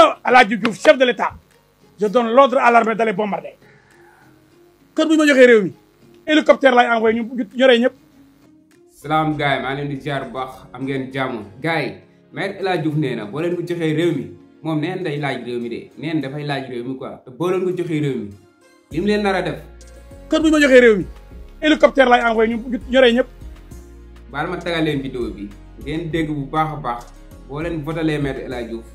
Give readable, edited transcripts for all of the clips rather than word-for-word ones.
Allah Aladji Diouf chef de l'État je donne l'ordre à l'armée d'aller bombarder kër bu ñu ma joxee réew mi hélicoptère lay envoyé ñu ñoree ñëpp. salaam gars yi maa leen di jaar bu baax am ngeen jàmm gars yi Maître El Hadji Diouf nee na boo leen ko joxee réew mi moom neen day laaj réew mi de neen dafay laaj réew mi quoi te boo leen ko joxee réew mi li mu leen nar a def. kër bu ñu ma joxee réew mi hélicoptère lay envoyé ñu ñoree ñëpp. baal ma tagal leen vidéo bi ngeen dégg bu baax a baax boo leen votalee Maître El Hadji Diouf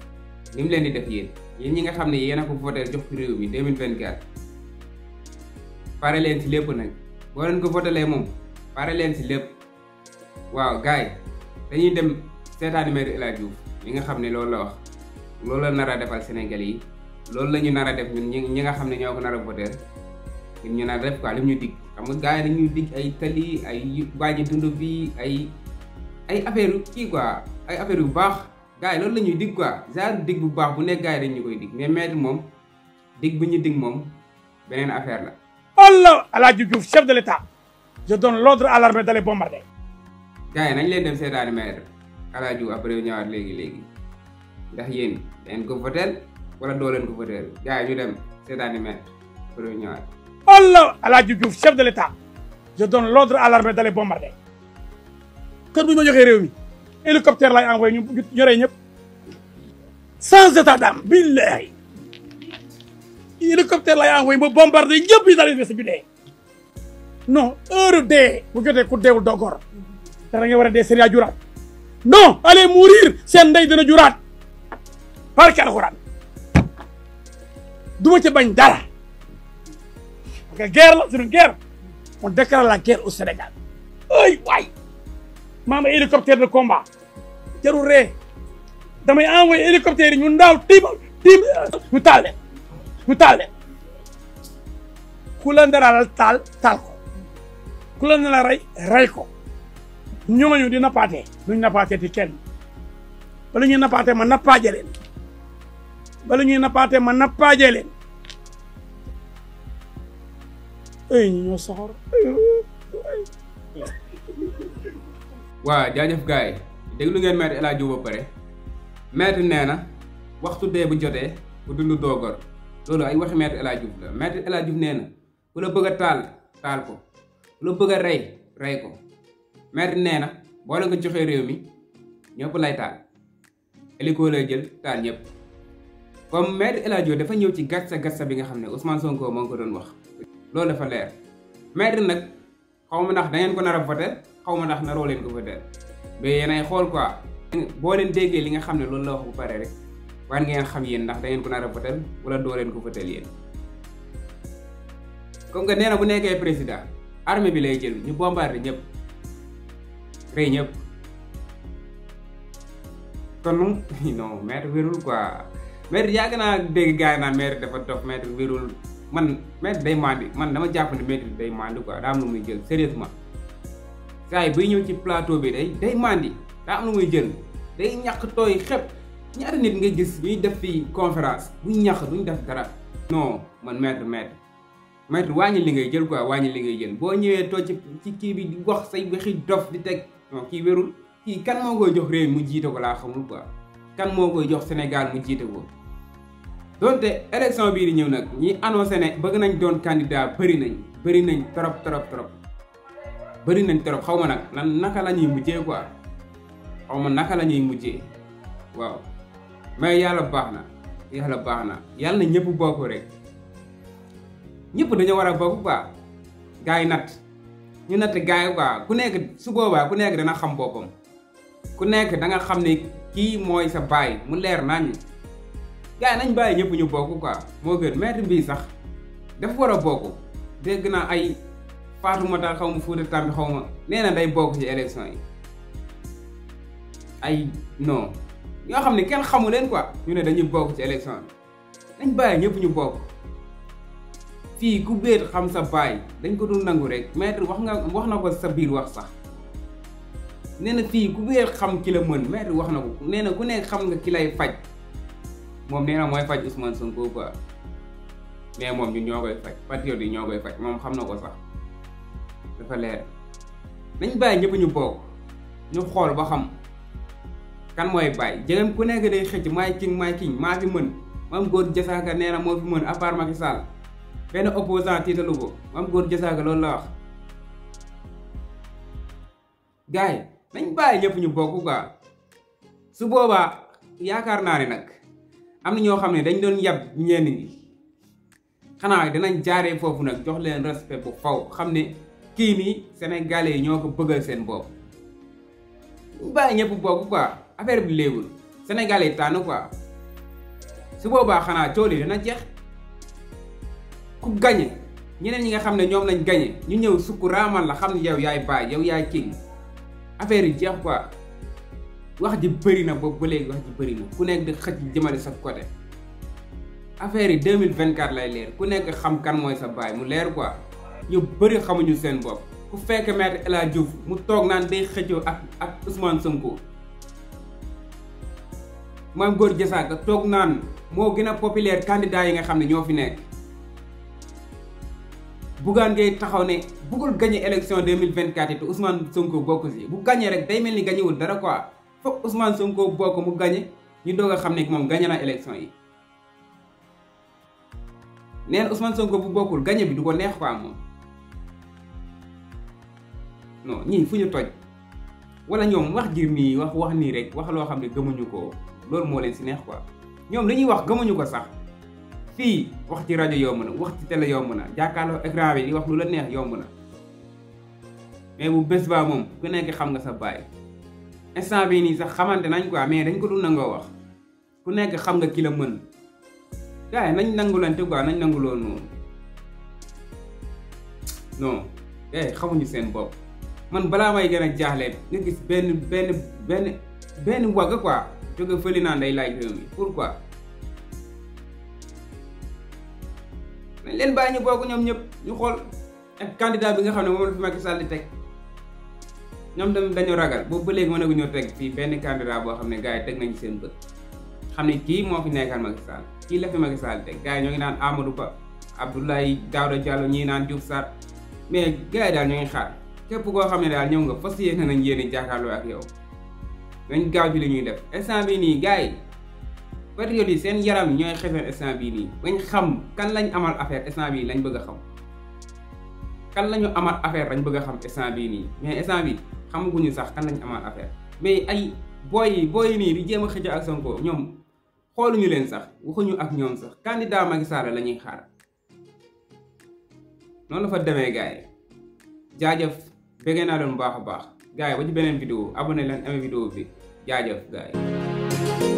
li mu leen di def yéen ñi nga xam ne yéen a ko voté jox ko réew mi 2024 pare leen si lépp nag boo leen ko votalee moom pare leen si lépp waaw gars yi dañuy dem seetaani Maître El Hadji Diouf li nga xam ne loolu la wax loolu la nar a defal Sénégal yi loolu la ñu nar a def ñun ñi nga xam ne ñoo ko nar a voté ñun ñu nar a def quoi li mu ñu dig xam nga gars yi dañuy dig ay tali ay wàññi dund bi ay affaire kii quoi ay affaire yu baax gars yi loolu la ñuy dig quoi genre dig bu baax bu nekk gars yi dañ ñu koy dig mais Maître moom dig bu ñu dig moom beneen affaire la. Allah Aladji Diouf chef de l'État je donne l'ordre à l'armée d'aller bombarder. gars yi nañ leen dem seetaani Maître El Hadji Diouf après ñëwaat léegi ndax yéen dañ ko votel wala doo leen ko votel gars yi ñu dem seetaani Maître après ñëwaat. Allah Aladji Diouf chef de l'État je donne l'ordre à l'armée d'aller bombarder kër bu ñu ma joxee réew mi hélicoptère lay envoyé ñu ñoree ñëpp sans état d'âme billahi hélicoptère lay envoyé ma bombarder ñëpp yi daal di des bi dee non heure dee bu jotee ku deewul doo gor da nga war a dee seen yaa juraat non allez mourir seen ndey dina juraat barke alxuraan du ma ci bañ dara parce que guerre la c'est une guerre on déclare la guerre au Sénégal ay waay maam hélicoptère de combat jarul ree damay envoyé hélicoptère yi ñu ndaaw tiim ñu taal leen ku la ndaraal taal ko ku la ndara rey ko ñooñu di nappaatee duñ nappaatee ti kenn bala ñuy nappaatee ma nappaaje leen ay ñu ñoo soxor. waaw jaajëf gars yi déglu ngeen Maître El Hadji Diouf ba pare Maître nee na waxtu dee bu jotee bu dund doogor loolu ay waxi Maître El Hadji Diouf la Maître El Hadji Diouf nee na ku la bëgg a taal ko ku la bëgg a rey ko Maître nee na boo la nga joxee réew mi ñëpp lay taal hélico lay jël taal ñëpp comme Maître El Hadji Diouf dafa ñëw ci gàcce bi nga xam ne Ousmane Sonko moo ngi ko doon wax loolu dafa leer Maître nag xaw ma ndax da ngeen ko nar a voté xaw ma ndax naroo leen ko voté mais yéenay xool quoi boo leen déggee li nga xam ne loolu la wax bu pare rek war ngeen xam yéen ndax da ngeen ko nar a voté wala doo leen ko voté yéen comme que nee na bu nekkee président armée bi lay jël ñu bombardé ñëpp rey ñëpp kon non Maître wérul quoi Maître yàgg naa dégg gars yi naan Maître dafa dof Maître wérul man Maître day mandi man dama jàpp ne Maître day mandi quoi daa am lu muy jël sérieusement saa yi buy ñëw ci plateau bi day mandi daa am lu muy jël day ñàkk tooy xep ñaata nit nga gis ñuy def fi conférence buñ ñàkk duñ def dara non man Maître wàññi li ngay jël quoi wàññi li ngay jël boo ñëwee toog ci kii bi di wax say waxi dof di teg non kii wérul kii kan moo koy jox réew mu jiite ko laa xamul quoi kan moo koy jox Sénégal mu jiite ko donte élection bii di ñëw nag ñi annoncé ne bëgg nañ doon candidat bëri nañ trop bëri nañ trop xaw ma nag naka la ñuy mujjee quoi waaw mais yàlla baax na yàlla na ñëpp bokk rek ñëpp dañoo war a bokk quoi gars yi ñu natt gars yi quoi ku nekk su boobaa ku nekk dana xam boppam ku nekk da nga xam ne kii mooy sa baay mu leer nañ gars yi nañ bàyyi ñëpp ñu bokk quoi moo gën Maître bii sax dafa war a bokk dégg naa ay Fatoumata xaw ma Fouta Tampi xaw ma nee na day bokk ci élection yi ay non ñoo xam ne kenn xamu leen quoi ñu ne dañuy bokk ci élection bi nañ bàyyi ñëpp ñu bokk fii ku béet xam sa baay dañ ko dul nangu rek Maître wax na ko sa biir wax sax nee na fii ku béet xam ki la mën Maître wax na ko nee na ku nekk xam nga ki lay faj moom nee na mooy faj Ousmane Sonko quoi mais moom ñun ñoo koy faj patriote yi ñoo koy faj moom xam na ko sax dafa leer nañ bàyyi ñëpp ñu bokk ñu xool ba xam kan mooy bàyyi jegam ku nekk day xëcc maay king maa fi mën Mame Gor Diazaka nee na moo fi mën à part Macky Sall benn opposant tiitalu ko Mame Gor Diazaka loolu la wax gars yi nañ bàyyi ñëpp ñu bokk quoi su boobaa yaakaar naa ne nag am na ñoo xam ne dañ doon yab ñenn ñi xanaa dinañ jaaree foofu nag jox leen respect bu faw xam ne kii nii sénégalais yi ñoo ko bëggal seen bopp ñu bàyyi ñëpp bokk quoi affaire bi léegul sénégalais yi tànn quoi su boobaa xanaa coow li dina jeex ku gañe ñeneen ñi nga xam ne ñoom lañ gañe ñu ñëw sukk raamal la xam ne yow yaay baay yow yaay king affaire yi jeex quoi wax ji bëri na boobu ba léegi wax ji bëri na ku nekk di xëcc jëmale sa côté affaire yi 2024 lay leer ku nekk xam kan mooy sa baay mu leer quoi ñu bëri xamuñu seen bopp ku fekk maître El Hadji Diouf mu toog naan day xëccoo ak Ousmane Sonko Mame Gor Diazaka toog naan moo gën a populaire candidat yi nga xam ne ñoo fi nekk Bougane ngay taxaw ne bëggul gagné élection 2024 yi te Ousmane Sonko bokk si bu gagné rek day mel ni gagné wul dara quoi foog Ousmane Sonko bokk mu gagné ñu doog a xam ne moom gagné na élection yi neen Ousmane Sonko bu bokkul gagné bi du ko neex quoi moom non ñii fu ñu toj wala ñoom wax jir nii wax nii rek wax loo xam ne gëmuñu ko loolu moo leen si neex quoi ñoom li ñuy wax gëmuñu ko sax fii wax ci rajo yomb na wax ci télé yomb na jàkkaarloo écran bi di wax lu la neex yomb na mais bu bés baa moom ku nekk xam nga sa baay instant bii nii sax xamante nañ quoi mais dañ ko dul nangoo wax ku nekk xam nga ki la mën gars yi nañ nangulante quoi nañ nangu loolu noonu non gars yi xamuñu seen bopp man balaa may gën a jaaxle nga gis benn wagg quoi jóge fëli naan day laaj réew mi pourquoi nañ leen bàyyi ñu bokk ñoom ñëpp ñu xool ak candidat bi nga xam ne moom la fi Macky Sall di teg ñoom tamit dañoo ragal boobu ba léegi mënaguñoo teg fii benn candidat boo xam ne gars yi teg nañ seen bët xam ne kii moo fi nekkal Macky Sall kii la fi Macky Sall teg gars yi ñoo ngi naan Amadou Ba Abdoulaye Daouda Diallo ñii naan Diouf Sarr mais gars yi daal ñoo ngi xaar képp koo xam ne daal ñëw nga fas yéene nañ yéene jàkkaarloo ak yow nañ gaaw ci li ñuy def instant bii nii gars yi patriotes yi seen yaram yi ñooy xefeen instant bii nii bañ xam kan lañ amal affaire instant bii lañ bëgg a xam kan lañu amal affaire lañ bëgg a xam instant bii nii mais instant bi xamaguñu sax kan lañ amal affaire mais ay booy yi nii di jéem a xëcc ak Sonko ñoom xooluñu leen sax waxuñu ak ñoom sax candidat Macky Sall la ñuy xaar noonu la fa demee gars yi jaajëf bëggee naa doon bu baax a baax gars yi ba ci beneen vidéo abonné leen amee vidéo bi jaajëf gars yi